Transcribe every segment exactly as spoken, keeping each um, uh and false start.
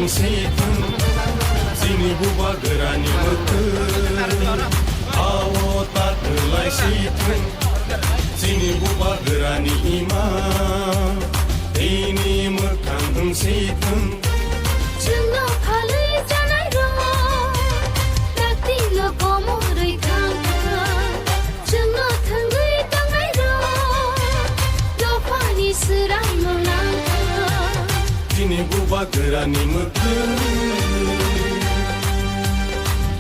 Sithung, chini bubagrani mwkhwng, ao ta twlai sithung, chini bubagrani ima, bini mwkhang wng sithung. Chwngno phalwi chanai rok, dakti no komorwi thang thang. Chwngno thwngwi tongnairok, dophani swrangno nangkha. Chini bubagrani mwkhwng.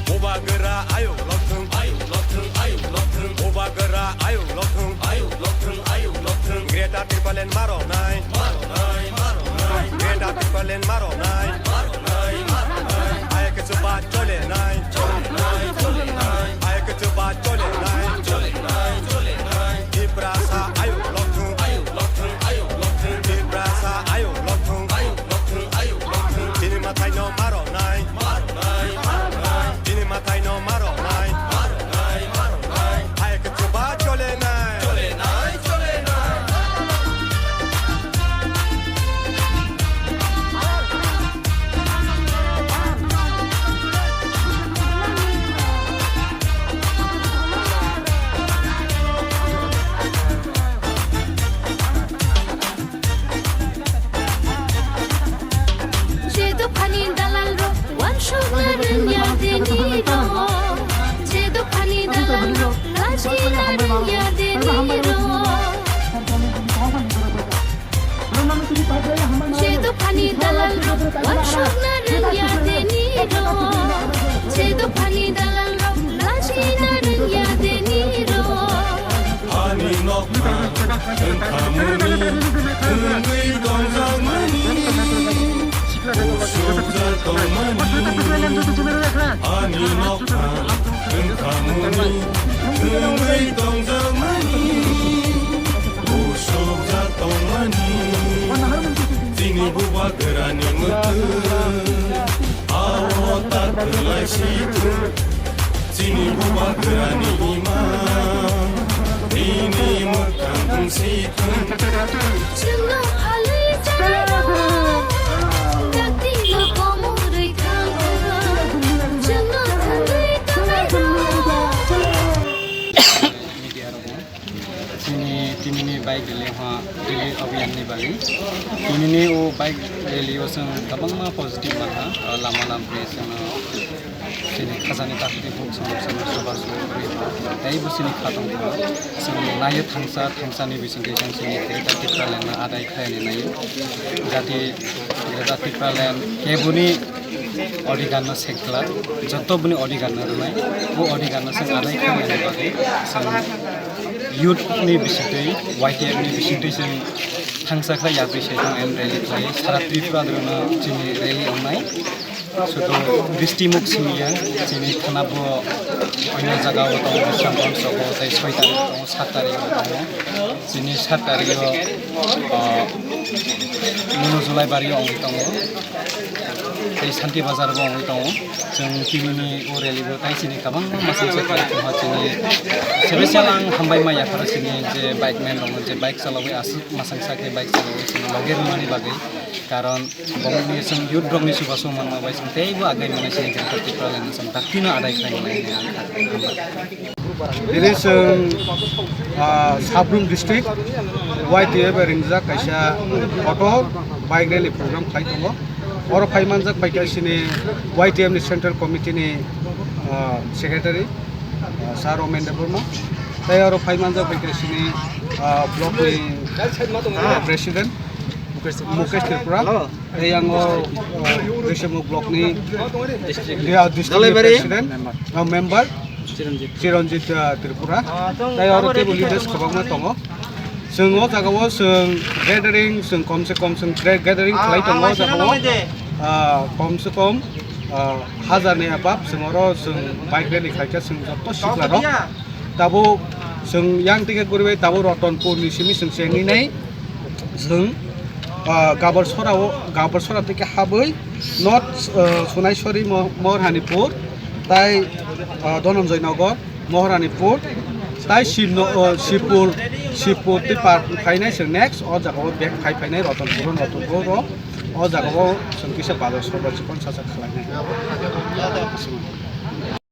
Bubagra ayuk lokthwng, ayuk lokthwng, ayuk lokthwng. Bubagra ayuk lokthwng, ayuk lokthwng, ayuk lokthwng. Greater Tipraland maronai, maronai, maronai. Greater Tipraland maronai, maronai, maronai. Ayuk chuba cholenai, cholenai, cholenai. Ayuk chuba cholenai, cholenai, cholenai. Tiprasa ayuk lokthwng, ayuk lokthwng, ayuk lokthwng. Tiprasa ayuk lokthwng, ayuk lokthwng, ayuk lokthwng. Chini mwtai no maronai, maronai, maronai. Chini mwtai no maronai, maronai, maronai. Ayuk chuba cholenai, cholenai, cholenai. Je dophani dalalrok wansukna rwngya denirok, je dophani dalalrok lachina rwngya denirok. Je dophani dalalrok wansukna rwngya denirok, je dophani dalalrok lachina rwngya denirok. Ani nokha wngkha muni, wngwi tongjakmani, usukjak tongmani. Ani nokha wngkha muni, wngwi tongjakmani, usukjak tongmani. Chini bubagrani mwkhwng, ao ta twlai sithung. Chini bubagrani ima, bini mwkhang wng sithung. Chwngno phalwi chanai rok, dakti no komorwi thang thang. Chwngno thangwi tongnai rok. Media rok. Chini tinini bike rally ha, rally abhiyan ni bagwi. Tinini o bike rally o chwng kwbangma positive manha, o lama lamri chwng chini khajani takhuk ni buk samung samung sobar sobar rwi tei bo chini kha tong kha. Chwng naio thangsa, thangsa ni bisingtwi chwng chini Greater Tipraland no adai khlaini naio. Jati Greater Tipraland keboni odhikar no sekla, joto boni odhikar no rwnai, bo odhikar no chwng adai khlainani bagwi chwng youth ni bisingtwi, Y T F ni bisingtwi chwng thangsa khlai yapri se tong and rally khlai, sara Tripura dwrwngno chini rally wngnai. Sudu bistimuk simiya, chini thana bo oino jaga o tongo, Bisramganj o tongo, tei soi tarik o tongo, sat tarik o tongo. Chini sat tarik o, ah, Munu Julai bari o wngwi tongo. Tei Santi Bazar bo wngwi tongo. Chwng tinini o rally bo tai chini kwbangma masing se khlai tongkha chini. Special ang hambai ma yapharo chini je bike man rokno je bike chalogwi aswk masang sa khe bike chalogwi chini loge rwmani bagwi. Karon bongni chwng youth rokni chubachu manma bai chwng teibo agai mani chini Greater Tipraland no chwng daktino adai khlai mani hwnwi ang kha. Hambai. Tini chwng, ah, Sabrum district Y T F bai ringjak kaisa auto bike rally program khlai tongo. Oro phai manjak bai khe chini Y T F ni central committee ni, ah, secretary, ah, Sir Omen Debbarma. Tei oro phai manjak bai khe chini, ah, block ni, ah, president Mukesh Tripura. Tei ang o, o, Risamuk block ni, ya, district ni president, o, member Chiranjit, ah, Tripura. Tei oro teibo leaders kwbangma tongo. Chwng o jaga o chwng gathering, chwng kom se kom chwng gra-, gathering khlai tongo o jaga o. Ah, kom se kom, ah, hazar ni above chwng oro chwng bike rally khlai kha chwng joto sikla rok. Tabuk chwng yang tike guribai tabuk Ratanpur ni simi chwng chengwi nai. Chwng, ah, Gabarsora o, Gabarsora tike habwi North, ah, Sunaiswari Mo-, Moharhanipur tai, ah, Dhananjay Nagar, Moharhanipur tai Shivno-, ah, Shivpur, Shivpur tei par phainai chwng next o jaga o back phai phainai Ratanpur o, Ratanpur o. O jaga o chwng kisa bazar sokbai chikon sasak khlainai.